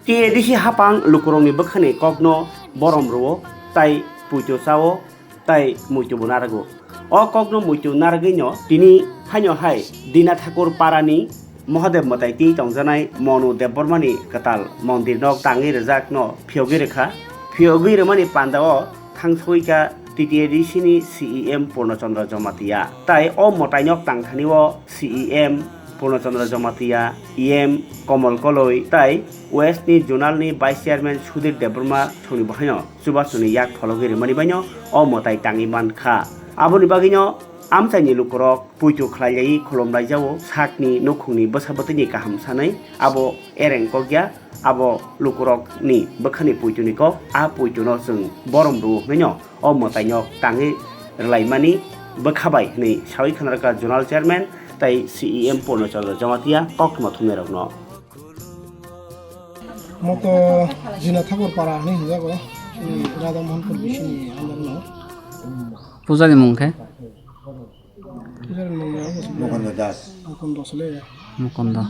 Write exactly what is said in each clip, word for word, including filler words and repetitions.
T A D C hapang lukurokni bwkhani kokno borom rwo, tai puito chao, tai muitubo narwgo. O kokno muitu narwgwino tini haino hai Dina Thakur parani Mahadev mwtai twi tongjanai Monu Debbarmani kwtal mondirno tangwi rwjakno phiyogwi rwkha. Phiyogwi rwmani pandao thangsogwi kha T T A D C ni C E M Purno Chandra Jamatia. Tai o mwtaino tangthani o C E M Purno Chandra Jamatia, E M Komol Koloi tai West ni Zonal ni Vice Chairman Sudhir Debbarma songni bwkhaino chubasuni yak phologwi rwmani baino o mwtai tangwi mankha. Aboni bagwino amchaini lukurok puitu khlailaiwi khulumlaijao, sakni nukhungni bwsa bwtwini kaham sanwi abo ereng kokya, abo lukurokni bwkhani puituni kok, a puituno chwng borom rwo hwnwino o mwtaino tangwi rwlaimani bwkha bai hwnwi sawi khwnarwkha Zonal Chairman tai C E M Purno Chandra Jamatia koktwma thumnairokno. Moto Jina Thakur Para hinwi hwnjago, chini Radha Mohanpur B C ni under no. Pujari mung khe? Pujari mung no, Mukundo Das. Mukundo Sule. Mukundo.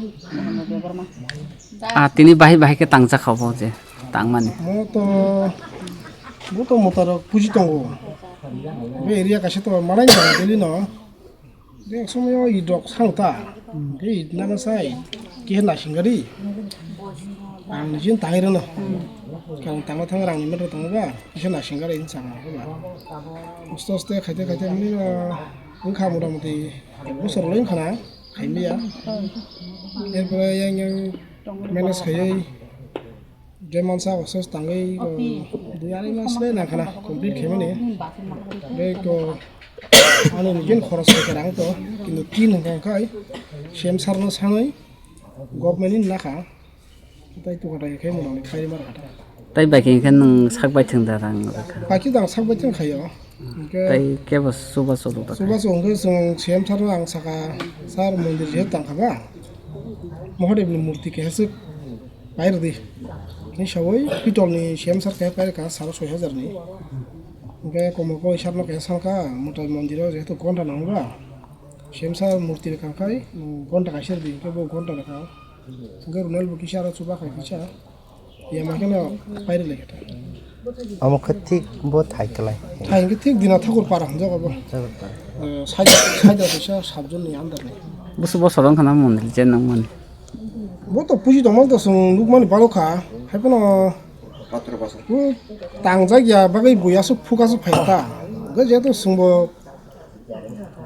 Ah, tini bahai bahai khe tangjak kha bo je tangmani. Moto, moto motarok puji tongo. Be area kaisa to malai no, Delhi no. Bek somoyo idrok sang ta. Hwnkhe idna na sai. Kihe nasing gari. Ang nijin tangai rwno. Karon tangma thang rang ni metro tongo ba. Kisa nasing gari hin sama ba. Oste oste khaite khaite mani ba. Wngkha mota moti ek bosor loi wngkha na. Khaimliya. Erpore yang yang manage khaiwi. Je mansa osos tangwi, o, dui arai mas le nangkhana complete khaimani. Be ko, ani nijin khoros khe rang to, kintu tin hwnkha khai, C M sir no sanwi, government ni nakha, tai tu khatai khe mwnwi khai mar kha. Tai bai khe nwng sak bai thwng da rang rwkha. Bai khe dang sak bai thwng khaio. Hwnkhe tai kebo suba solo ta. Suba so hwnkhe chwng C M sir no ang saka, "Sir, mondir je tang kha ba? Mahadev ni murti khe hasuk." Pairwdi. Ni sawui pitol ni C M sir khe pairwkha saro soi hajar ni. Hwnkhe komol koi sir no khe salkha, mwtai mondir o jehetu ghonta nango ba. C M sir murti rwkha khai, ghonta kaisa rwdi, hwnkhe bo ghonta rwkha. Hwnkhe Ronel bo kisa aro chuba khai kisa. Yama kheno pairwlai khe ta. Omo khe thik bo thai kwlai. Thai hwnkhe thik Dina Thakur Para hwnjago bo. Thakur Para. Eh, saida, saida kaisa sub zone ni under ni. Busu bosor wngkha na mondir je nangmani. Bo to puji tongmani to chwng nukmani balo kha, hai phano bo tangjak ya bagwi buya aswk phuk aswk phai ta. Hwnkhe jehetu chwngbo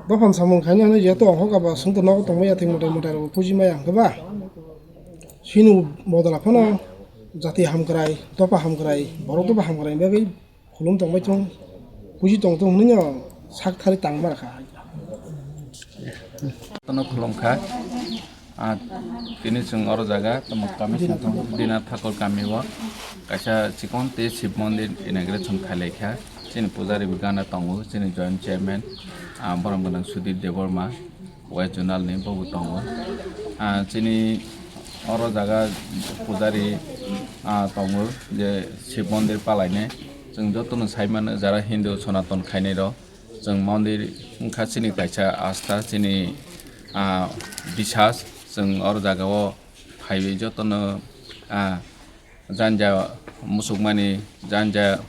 dophani samung khainai hwnwi jehetu ongkha ba chwngto nogo tongmaya thik mwtai mwtai rokbo puji maya hwnkhe ba. Chini bodol phano jati hamkrai, dopha hamkrai, borok dopha hamkrai bagwi khulum tongbai thung, puji tong thung hwnwi no sak thari tang mar kha. Tono khulum kha. Ah, tini chwng oro jaga tamo kami songthong Dina Thakur kami o kaisa chikon tei Shiv Mondir inauguration khailai kha. Chini pujari bo gana tongo, chini joint chairman, ah, borom gwnang Sudhir Debbarma. West Zonal ni bobo tongo. Ah, chini oro jaga pujari, ah, tongo je Shiv Mondir palainai. Chwng jotono sai mano jara Hindu Sonaton khainai rok. Chwng mondir wngkha chini kaisa asta, chini, ah, bisas. Chwng oro jaga o phaiwi jotono, ah, janja musukmani, janja,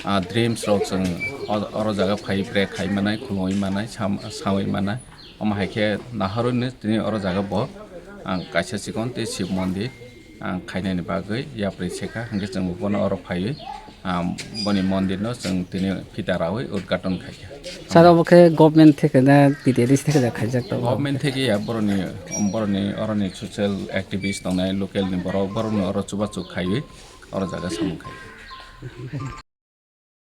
ah, dreams rok chwng o-, oro jaga phai pre khai manai, khulumui manai, sam-, saui manai. Omo hai khe naharwi no tini oro jaga bo ang kaisa chikon tei Shiv Mondir ang khainani bagwi yapri se kha, hwnkhe chwng bono oro phaiwi, ah, boni mondir no chwng tini phita raui udghaton khai kha. Sir, obo khe government theke na T T A D C theke da khaijak tongo? Government theke ya, boroni, boroni, oroni social activist tongnai, local ni borok, borokno oro chubachu khaiwi oro jaga samung khai.